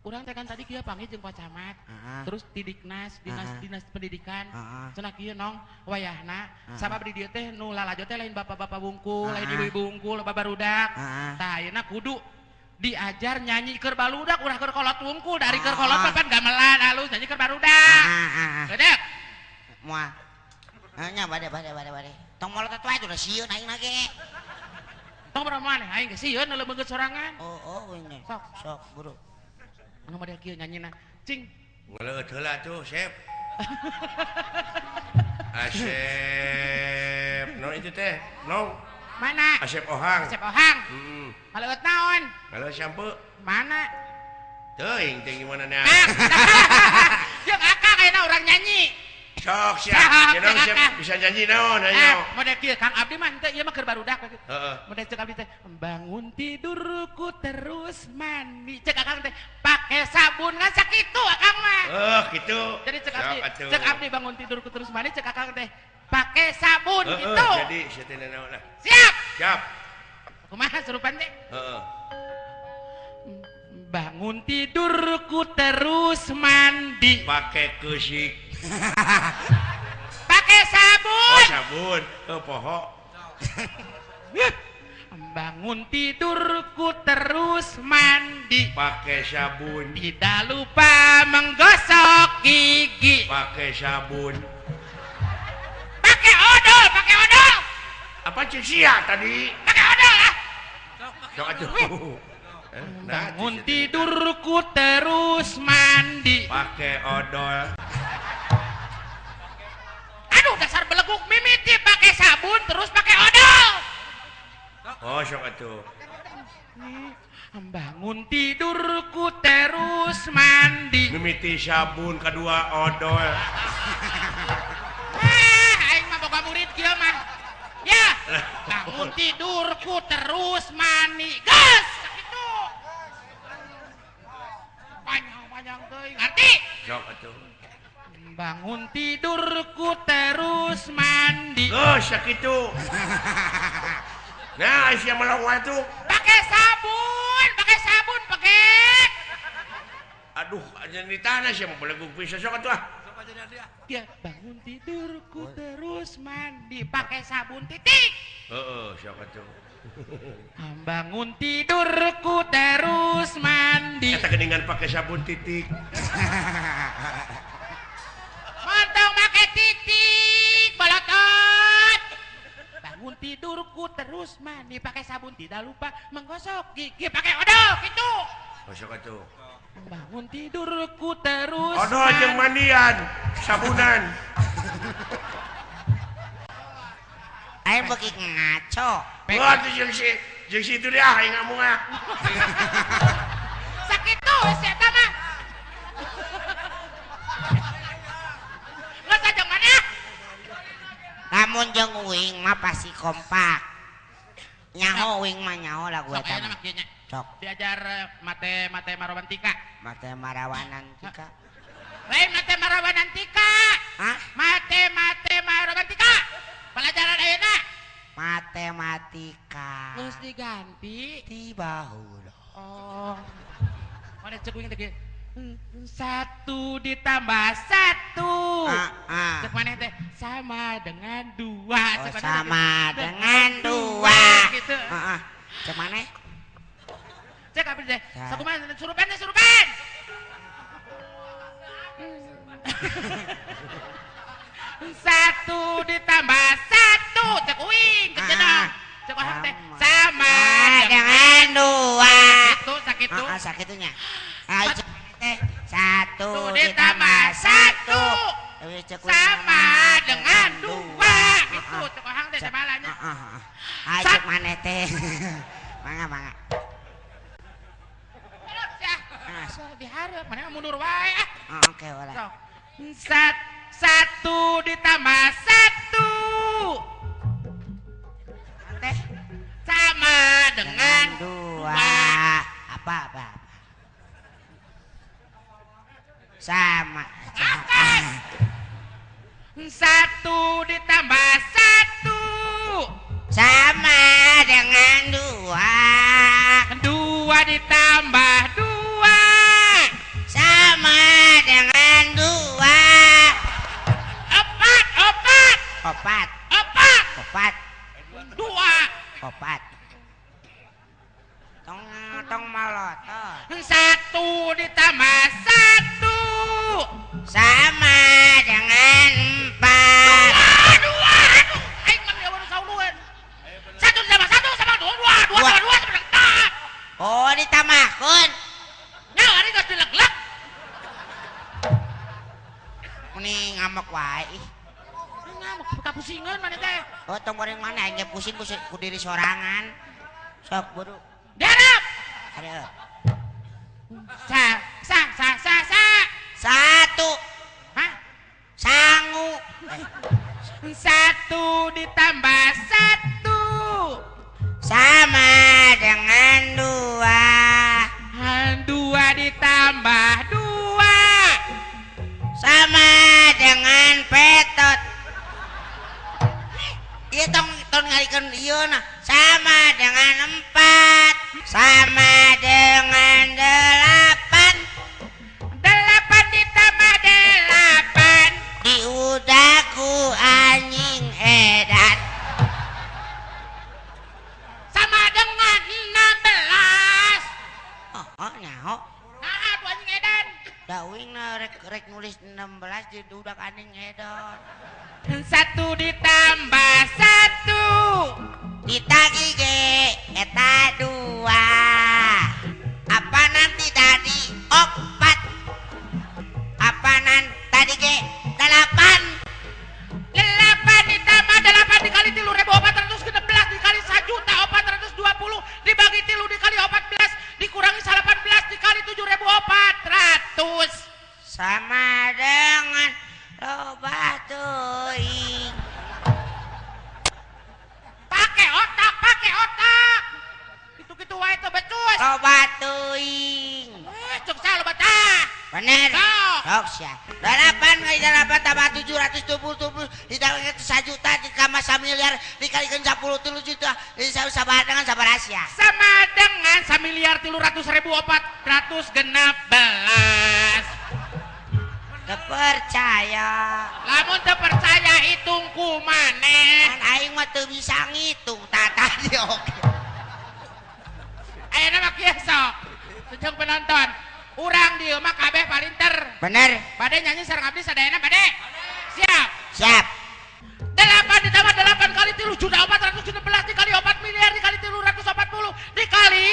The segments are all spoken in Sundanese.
Urang teh kan tadi kieu panggil jeung Pak Camat. Terus di Diknas, dinas pendidikan. Cenah kieu nong wayahna sabab di dieu teh nu lalajo teh lain bapak-bapak wungkul, lain ibu-ibu wungkul, babarudak. Tah ayeuna kudu diajar nyanyi keur baludak ulah keur kolot wungkul, dari keur kolot mah pan gamelan alus nyanyi keur barudak. Bedek. Moal. Nya bade. Tong molotot wae udah sieun aing mah ge. Tong berapa maneh aing ge sieun leubeungkeut sorangan. Oh, nya. Sok buru. Anu model kieu nyanyina. Cing. Ngeleueut heula tuh, Sep. Asep. No itu teh, no. Mana? Asep Ohang. Asep Ohang. Heeh. Ngaleueut naon? Ngaleueut sampe. Mana? Teuing teh gimana nya. Jeung akang ayeuna urang nyanyi. Sok siap. Jeung siap bisa nyanyi naon ayo. Model kieu Kang Abdi mah henteu ieu mah keur barudak. Heeh. Model cek abdi teh bangun tidurku terus mandi. Cek akang teh pake sabun ngan sakitu akang mah. Heuh kitu. Jadi cek abdi bangun tidurku terus mandi cek akang teh pake sabun gitu. Jadi sia teh naon lah. Siap. Siap. Kumaha surupan teh? Heeh. Bangun tidurku terus mandi. Pake keusik. Pakai sabun. Oh, sabun. Oh, poho. Bangun tidurku terus mandi. Pakai sabun. Tidak lupa menggosok gigi. Pakai sabun. Pakai odol, pakai odol. Apa cek sia tadi? Pakai odol ah. Sok atuh. Bangun tidurku terus mandi. Pakai odol. Aduh dasar beleguk mimiti pakai sabun terus pakai odol. Oh sok atuh. Bangun tidurku terus mandi. Mimiti sabun kedua odol. Ah, aing mah boga murid kieu mah. Ya, bangun tidurku terus mandi. Gas sakitu. Panjang-panjang teuing. Ngerti? Sok atuh. Bangun tidurku terus mandi. Oh, sakitu. Nah, sia melong wae tuh. Pakai sabun, pakai. Aduh, aja di tanah sia mau belegug pisan sok atuh ah. Ya, bangun tidurku terus mandi pakai sabun titik. Heeh, sok atuh. Bangun tidurku terus mandi. Eta geuningan pakai sabun titik. Montong make titik bolotot. Bangun tidurku terus mandi pakai sabun tidak lupa menggosok gigi pakai odol gitu. Gosok atuh. Bangun tidurku terus odol jeung mandian sabunan. Aing beuki ngaco. Wah, jeung si itu dia aing ngamung ah. Sakitu si eta mah. Lamun jeung uing mah pasti kompak. Nyaho uing mah nyaho lagu eta mah. Sok. Diajar mate marawantika. Mate marawanantika. Lain mate marawanantika. Hah? Mate marawantika. Pelajaran ayeuna. Matematika. Geus diganti ti baheula. Oh. Mana cek uing teh kieu. 1 ditambah 1. Cek maneh teh sama dengan 2. Oh, sama dengan 2. Gitu. Heeh. Cek maneh? Cek abdi teh. Sakumaha surupan teh surupan. 1 ditambah 1 cek uing kecenah. Cek orang teh sama dengan 2. Itu sakitu. Heeh, sakitunya. Ah, 1 ditambah 1 sama dengan 2 gitu cek orang teh samalanya. Heeh. Cek maneh teh. Mangga mangga. Dihareup maneh mundur wae ah. Oke ulah. 1 ditambah 1 teh sama dengan 2. Apa apa? Sama. 1 ditambah 1 sama dengan 2. 2 ditambah 2 Opat. 4. Opat. 2. Opat. Tong tong malotot. 1 ditambah 1 sama dengan 4. 2 2. Aing mah aya saulueun. 1 ditambah 1 sama 2 2 2 2 2 sama 4. Oh, ditambahkeun. Nya ari geus dileglek. Meni ngamuk wae ih. Ngamuk kapusingan maneh teh. Oh, tong goreng mana aing ge pusing ku diri sorangan. Sok buru. Diharap. Aduh. Sa sa sa sa sa. 1. Hah? Sangu. 1 ditambah 1 sama dengan 2. 2 ditambah 2 sama dengan petot. Ieu tong tong ngarikeun ieu nah. Sama dengan 4. Sama dengan 8. 8 ditambah 8 diudaku anjing edan. Sama dengan 16. Oh, oh nyaho. Nah, atuh anjing edan. Da uing na rek rek nulis 16 di udak anjing edan. 1 ditambah 1 ditagi ge eta 2. Apa nanti tadi 4. Apa nanti tadi ge 8. 8 ditambah 8 dikali 3.416 dikali 1.420 dibagi 3 dikali 14 dikurangi 18 dikali 7.400 sama dengan loba teuing. Pakai otak, pakai otak. Gitu-gitu wae teu becus. Loba teuing. Cuk saha loba tah. Bener. Sok sia. 8 kali 8 tambah 777 ditambah 1 juta ditambah 1 miliar dikalikan 10 juta sama dengan sabaraha sia? Sama dengan 1.300.416. Terpercaya. Lamun terpercaya hitung ku maneh. Kan aing mah teu bisa ngitung tata di oke. Ayeuna mah kieu sok. Sejeng penonton. Urang dieu mah kabeh palinter. Bener. Bade nyanyi sareng abdi sadayana bade. Siap. Siap. 8 ditambah 8 kali 3.416 dikali 4 miliar dikali 340 dikali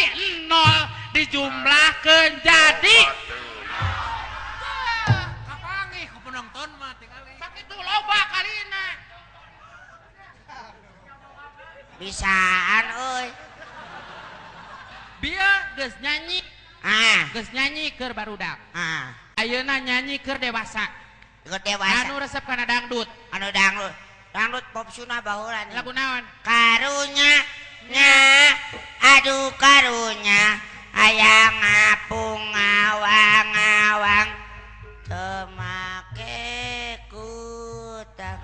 0 dijumlahkeun jadi kapanggih ku penonton mah tingali. Sakitu loba kalina. Bisaan euy. Bieu geus nyanyi. Ah, geus nyanyi keur barudak. Ah. Ayeuna nyanyi keur dewasa. Keur dewasa. Anu resep kana dangdut. Anu dangdut. Dangdut pop sunah baheula nih. Lagu naon? Karunya nya aduh karunya hayang ngapung ngawang-ngawang teu make kutang.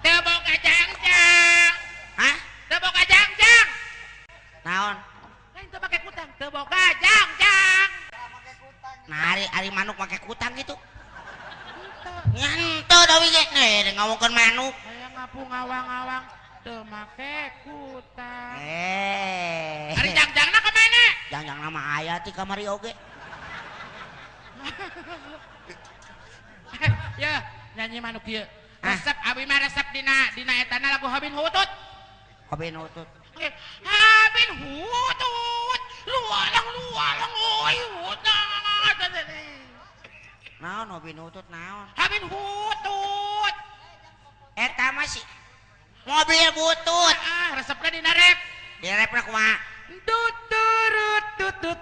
Teu boga jangjang. Hah? Teu boga jangjang. Naon? Lain teu make kutang, teu boga jangjang. Nah, ari manuk make kutang gitu. Nyanto da we ge nih ngomongkeun manuk. Hayang ngapung ngawang-ngawang teu make kutang. Eh. Ari jangjangna ka mana? Jangjangna mah aya ti kamari oge. Ya, nyanyi manuk ieu. Resep abi mah resep dina dina etana lagu Habin Hutut. Habin Hutut. Oke, Habin Hutut. Lualang lualang oi hutut. Naon Habin Hutut naon? Habin Hutut. Eta mah si mobil butut. Ah, resepna dina rep. Dina repna kumaha? Dut turut tutut.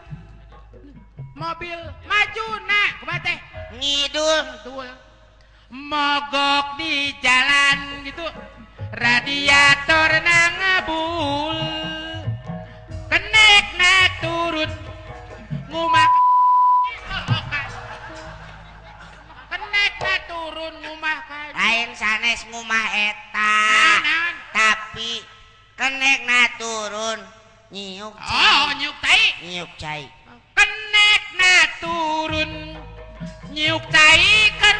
Mobil maju na kumaha teh? Ngidul. Ngidul. Mogok di jalan gitu. Radiator na ngebul. Kenek na turun. Ngumah kenek na turun ngumah kaju. Lain sanes ngumah eta. Nah, tapi kenek na turun nyiuk cai. Oh, nyiuk tai. Nyiuk cai. Kenek na turun nyiuk cai kan.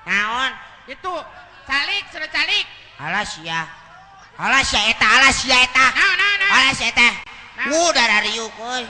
Naon? Itu Calik, sudah calik. Alas ya. Alas ya eta, alas ya eta. Naon, naon, naon. Alas ya eta. Naon? Darah riuk euy.